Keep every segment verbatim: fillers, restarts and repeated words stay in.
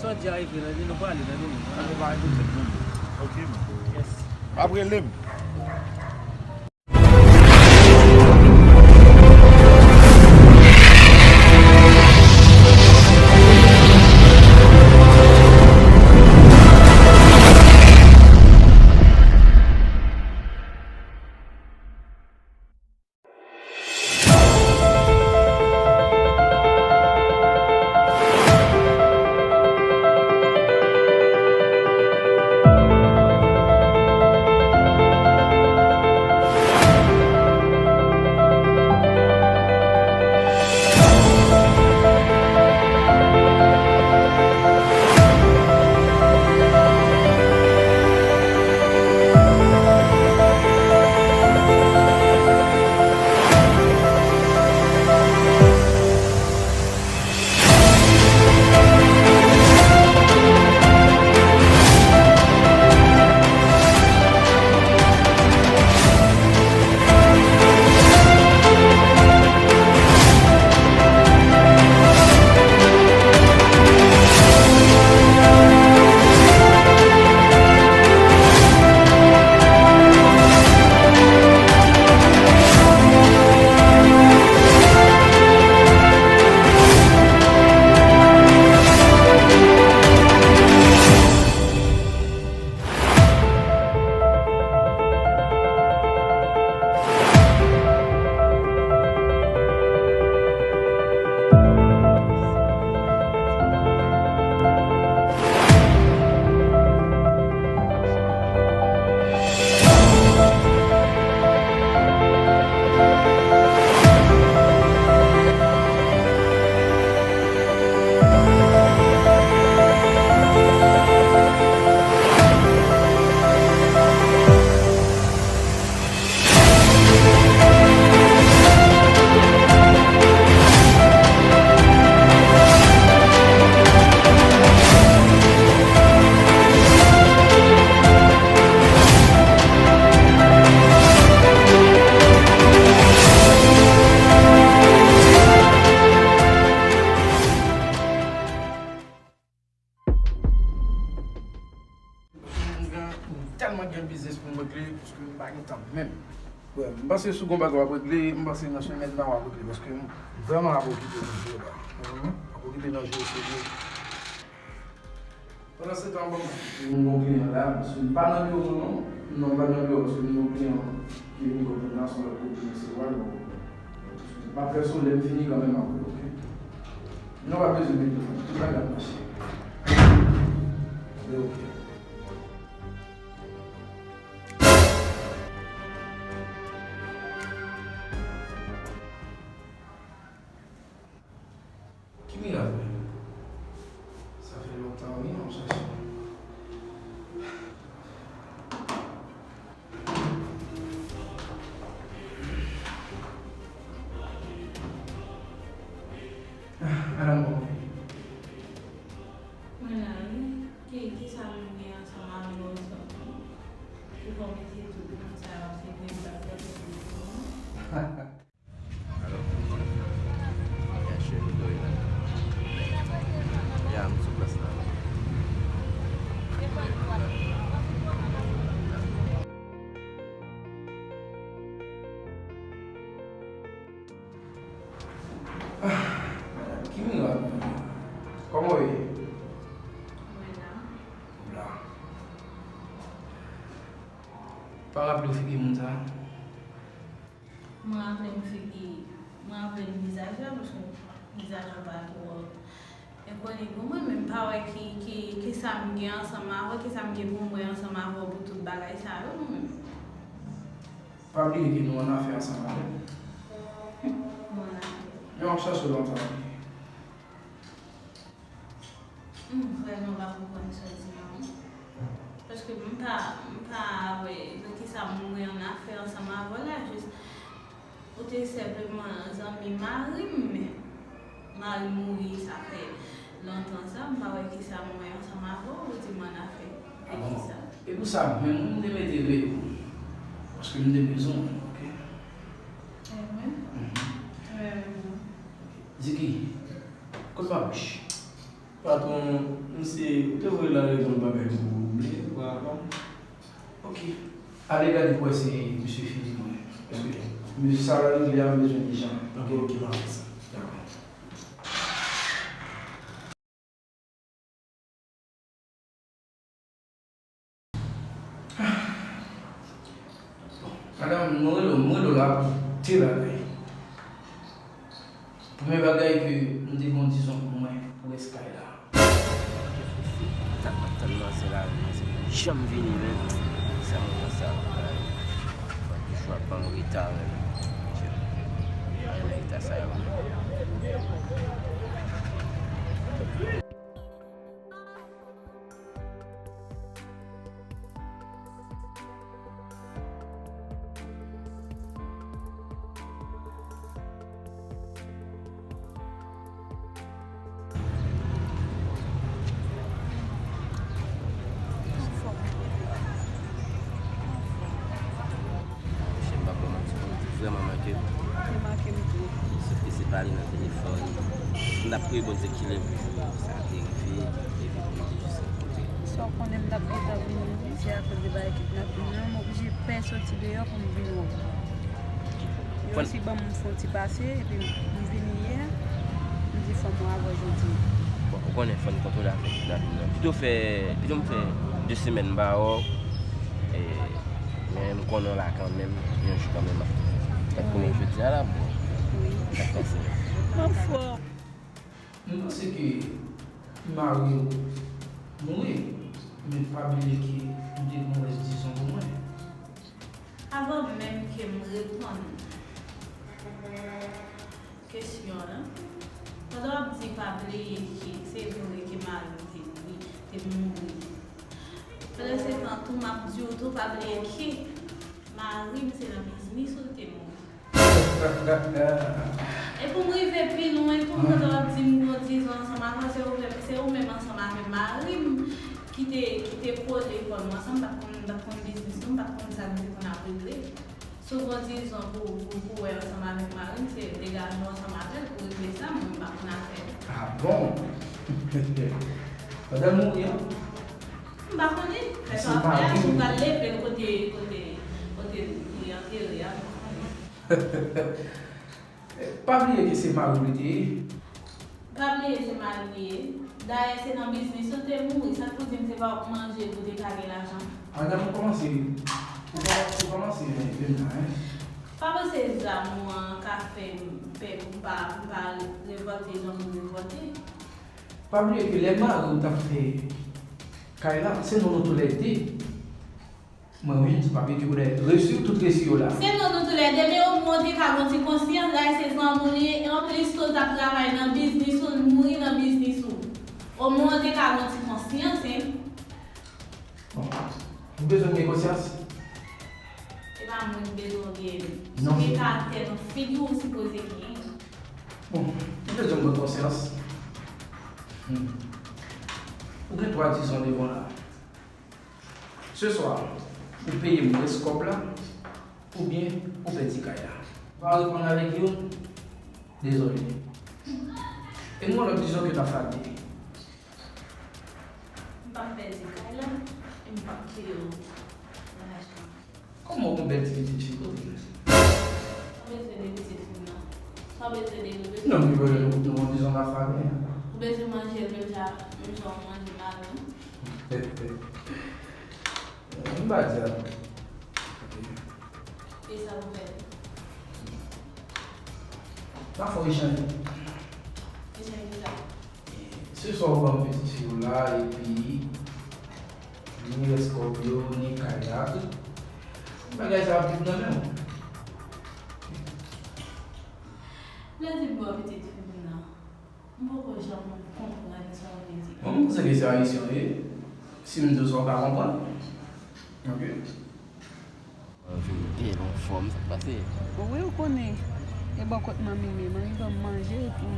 Jodi a rive nan nou prale nan nou. An nou pa rive nan nou. Ok, man. Yes. Ap rele m. M gen, m tèlman gen biznis pou m regle, paske m pa gen tan menm. Bon, m panse si w gen yon bagay w ap regle, m panse nan semèn nan w ap regle, paske m vrèman ap okipe nan je w la. Mhm. Ap okipe nan je w serye. Pandan se tan, bon, m gen yon kliyan la, paske m pa nan biwo non, non, m pa nan biwo, paske m gen yon kliyan ki vin kote m la, se yon lòt kote, se wè l, bon. M ap fè sou lè m fini kanmenm apre, oke? Nou pa bezwen mete fon, tout bagay ap mache. Li oke. Ki mirak menm? Sa fè lontan wi, m ap chache. Ah, madanm, kòman w ye? Mwen la wi. Ki, kisa moun gen ansanm avè w sòti? Ou fè w mete tout moun sa yo ap se vre m t ap tande pou ou. Alo? Ya, cheri, m dwe la. Ya, m sou plas la. Ah, madanm, ki mirak menm? Kòman w ye? Mwen la. W la. Pa raple w figi moun sa a? Mwen raple m figi, mwen raple m vizaj la, paske vizaj la pa twò enkoni pou mwen, men m pa wè ki, ki, kisa m gen ansanm avè w, kisa m gen pou m wè ansanm avè w pou tout bagay sa yo, mwen menm. Pa bliye ke nou annafè ansanm avè w. Nou annafè. Men w ap chache w lontan wi. M vrèman pa konprann sa w di a non. Paske m pa, m pa wè nan kisa m wè annafè ansanm avè w la, jis ou te senpleman zanmi mari m, men mari m mouri, sa fè lontan sa, m pa wè kisa m wè ansanm avè w, ou di m annafè. Ah bon? E pou sa menm, m te mete veye pou ou. Paske m te bezwen w, oke? E mwen? Mhm. Mwen menm non. Ziki, kote Papouch? Patwon, misye, ou te voye l ale yon bagay pou ou bliye, pa rapò. Ok. Ale gade pou wè si misye fini mwen. Paske misye sa la regle a, m bezwen ijan. Ok, ok, m ap fè sa. Dakò. Bon, madanm, mwen rele w, mwen rele w la pou de bagay. Premye bagay ke m te gen yon dizon pou mwen pou rès kay la. Sa k ap tann nan se la, se pou janm vini menm. Sa mwen konsa. Fò toujou ap ban m reta menm. Mwen renmen reta sa yo. Monchè, m p ap ba w manti, ou vrèman manke m. Li manke m tou. Sòf ke se pale nan telefòn. M t ap priye Bondye kilè pou sa te rive, epi pou m te jis rankontre. Sa w konnen m t ap gentan vini, se akoz de bagay kidnapin nan, m oblije pè soti deyò pou m vin wè w. Yo osi ban m fè yon ti pase, epi m vini yè, m di fò m wè avè w jodi. Bon, ou konnen fò n kontwole afè kidnapin nan. Pito fè, pito m fè de semèn m pa wè w, e, men m konnen w la kanmenm, yon jou kanmenm m ap, m ap konnen jodi a la, bon. Wi. Sa k pase? M anfòm. M panse ke mari w mouri, men pa bliye ke ou te gen yon rès dizon pou mwen. Avan menm ke m reponn kesyon an, pandan w ap di pa bliye ke se vre ke mari m te mouri, te mouri. Pandan se tan tou, m ap di w tou pa bliye ke mari m se nan biznis ou l te mouri. E pou m rive pi lwen tou, pandan w ap di m gen yon dizon ansanm avè w, se ou menm, se ou menm ansanm avè mari m ki te, ki te kole kò nou ansanm, m pa t konn, m pa t konn biznis nou, m pa t konn sa nou te konn ap regle. Si w gen yon dizon pou, pou, pou wè ansanm avèk mari m, se degaje w ansanm avè l pou regle sa, mwen m pa konn afè. Ah bon? Pandan l mouri an? M pa konnen. Fè sa w ap fè a, si w pral leve l kote, kote, kote li antere a, m pa konnen. Pa bliye ke se mari w li te ye. Pa bliye se mari m li ye. Dayè, se nan biznis ou l te mouri. Sa k pou di m se pa w k manje pou w te ka gen lajan? Madanm, ou kòmanse, ou kòmanse, ou kòmanse vin la, en. Pa panse zam ou an ka fè m pè pou m pa, pou m pa revòlte jan pou m revòlte. Pa bliye ke lè mari w t ap fè kay la, se nou, nou toulède. Mwen menm, m di pa bliye ke ou dèyè resi, tout resi yo la. Se nou, nou toulède, men omwen w te ka gon ti konsyans, dayè se zanmi w li ye, e anplis tou l t ap travay nan biznis ou, l mouri nan biznis ou. Omwen w te ka gon ti konsyans, en. Bon, ou bezwen gen konsyans? E pa mwen ki bezwen w genyen. Non. Ou gen karaktè nan figi w, ou sipoze genyen. Bon, ou bezwen gen konsyans. Hmm. Ou gen twa dizon devan w la. Se swa, ou peye m rès kòb la, oubyen ou pèdi kay la. Ou pa reponn avèk yo, dezole. E m gen yon lòt dizon ke n ap fè. M p ap pèdi kay la, e m p ap kite yo nan laj la. Kòman w gon bèl ti pitit fi kote l? Sa w bezwen de pitit fi m nan? Sa w bezwen de nou bezwen. Non, m bezwen nou, nou gon dizon nan fanmi an. Ou bezwen manje l menm jan, menm jan w manje mari w? M pa di a non. E sa pou fè? N a fè yon echanj. Echanj kisa? Se swa ou ban m pitit fi w la, epi ni rès kòb yo, ni kay la, tout bagay sa ap vin nan men w. Lè w di m ban w pitit fi m nan, m poko janm konprann sa w vle di. Bon, m panse ke se Ayisyen w ye. Si m di w sa, w pa konprann. Ok. Vin bèl, anfòm, sa k pase? Wi, ou konnen, e bò kot manmi m ye, manmi ban m manje, epi m...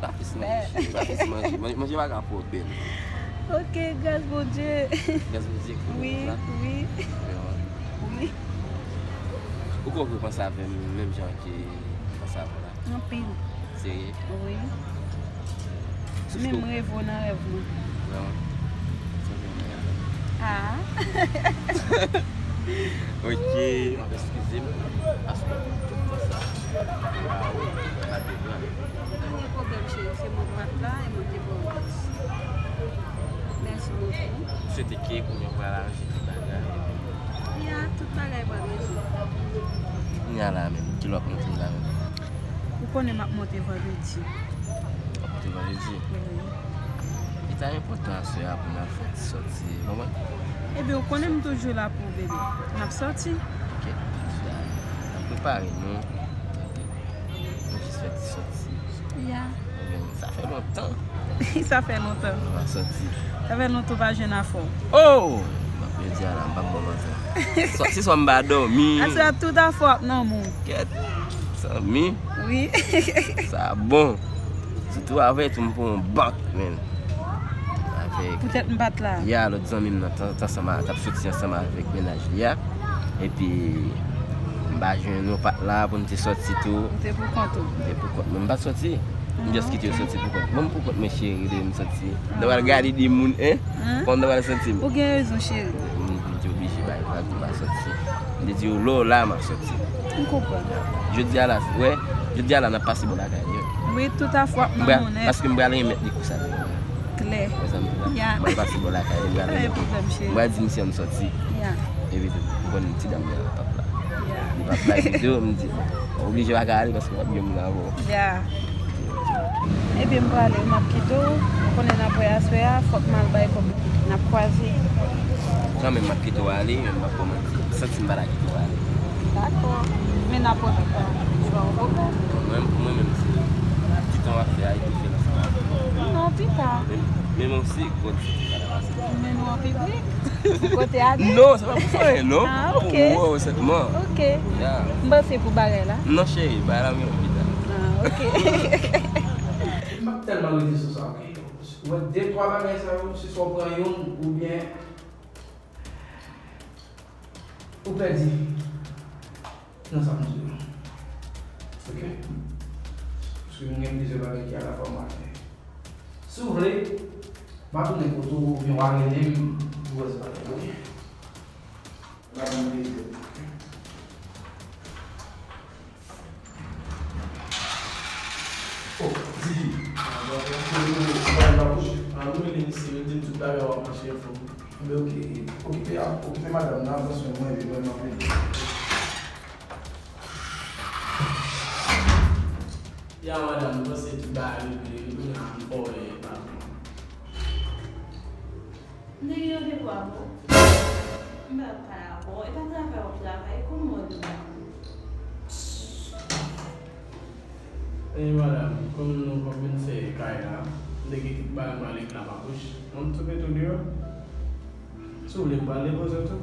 Pa plis manje, pa plis manje. Manje, manje pa ka fè w bèl. Ok, gras Bondye. Gras Bondye, wi, la? Wi. Vrèman? Wi. Ou kwè w panse avè m menm jan ke m panse avè w la? Anpil. Serye? Wi. Men m reve w nan rèv mwen. Vrèman? Sonje mwen a. Ah. Ok, m ap eskize m paske m tout tan sa. Waw, m pa te pran. Pa gen pwoblèm, cheri, se mwen k pa t la e mwen te ba w tèks. Mèsi bokou. M swete ke kounye a w pral aranje tout bagay. Ya, tout bagay pral rezoud. Kounye a la menm, ki lè w ap monte la menm? Ou konnen m ap monte vandredi. W ap monte vandredi? Wi. Li ta enpòtan aswè a pou n al fè ti sòti, ou konprann? Ebyen, ou konnen m toujou la pou ou, bebe. N ap sòti. Ok, jodi a, n ap prepare nou. Nou jis fè ti sòti. Ya. Ebyen, sa fè lontan. Sa fè lontan. Nou pa sòti. Sa fè lontan ou pa jwenn afè w. Oh! M ap jodi a la, m p ap ba w manti. Swa, se swa m pa dòmi. Aswè a tout afè w ap nan men w. Kèt. Zanmi. Wi. Sa bon. Sitou avè tou m pran yon bak, men. Avèk Poutèt m pa t la. Ya, lòt zanmi m nan t, t ansanm a, t ap soti ansanm avèk mennaj li a. Epi, m pa jwenn nou pa t la pou n te sòti tou. Ou te pou kont ou? M te pou kont mwen. M pa t sòti. M just kite yo sòti pou kont. Bon, m pou kont mwen, cheri, de m sòti. Nan pral gade de moun, en? Kòman m ta pral santi m? Ou gen rezon, cheri. M, m te oblije bay vag, m pa sòti. M te di yo, lè w la, m ap sòti. M konprann. Jodi a la, wè, jodi a la, n ap pase bò lakay li, wi. Wi, tout afè w ap nan monnen. Paske m pral remèt li kou sa. Klè. Wè sa m di la? Ya. M pral pase bò lakay li, m pral remèt li. Pa gen pwoblèm, cheri. M pral di misye ann sòti. Ya. Epi tou, m konn ti dam nan p ap la. Ya. Li p ap la, epi tou, m di, oblije pa ka ale paske m ap gen moun avè w. Ya. Ebyen, m prale, m ap kite w. Ou konnen n ap wè aswè a, fòk m al bay kòb. N ap kwaze. Kanmenm, m ap kite w ale, men m p ap ba w manti. M santi m pa ta kite w ale. Dakò. Men n ap wè pita. Li ba w pwoblèm. Mwen, pou mwen menm, se ti tan w ap fè a, epi fè l ansanm avè m. Non, pita. Men, men mwen se gwo ti tan. Men nou an piblik? Kote a de? Non, se pa pou fè anyen, non. Ah, ok. Pou wè w sèlman. Ok. Ya. M panse pou bagay la. Non, cheri, bagay la m gen pita. Ah, ok. M ap tèlman rete sou sa, ok? Ou wè de twa bagay sa yo, se swa w pran youn oubyen ou pèdi nan sa m di w. Ok? Paske m gen plizyè bagay ki alafwa m a fè. Si w vle, m a tounen kote w oubyen w a rele m pou w wè sa bagay, ok? M a tounen kote w. Oh, Didi. Ah, bon, bon, bon, bon, bon, bon, bon. Ah, nou rele misye, yo di m tout bagay w ap mache anfòm. Anben, ok, okipe, okipe madanm nan, pran swen mwen, epi mwen, m ap vini. Ya, madanm, m panse tout bagay regle, kounye a m fò wè patwon an. M te gen randevou avè w. M pa pale avè w. E pa travay w ap travay, kòman w rive la? E madanm, kòm nou pap vin fè kay la, m te gen kèk bagay m pral regle ak Papouch. Mwen m tou mete w deyò. Si w vle, m pral depoze w tou.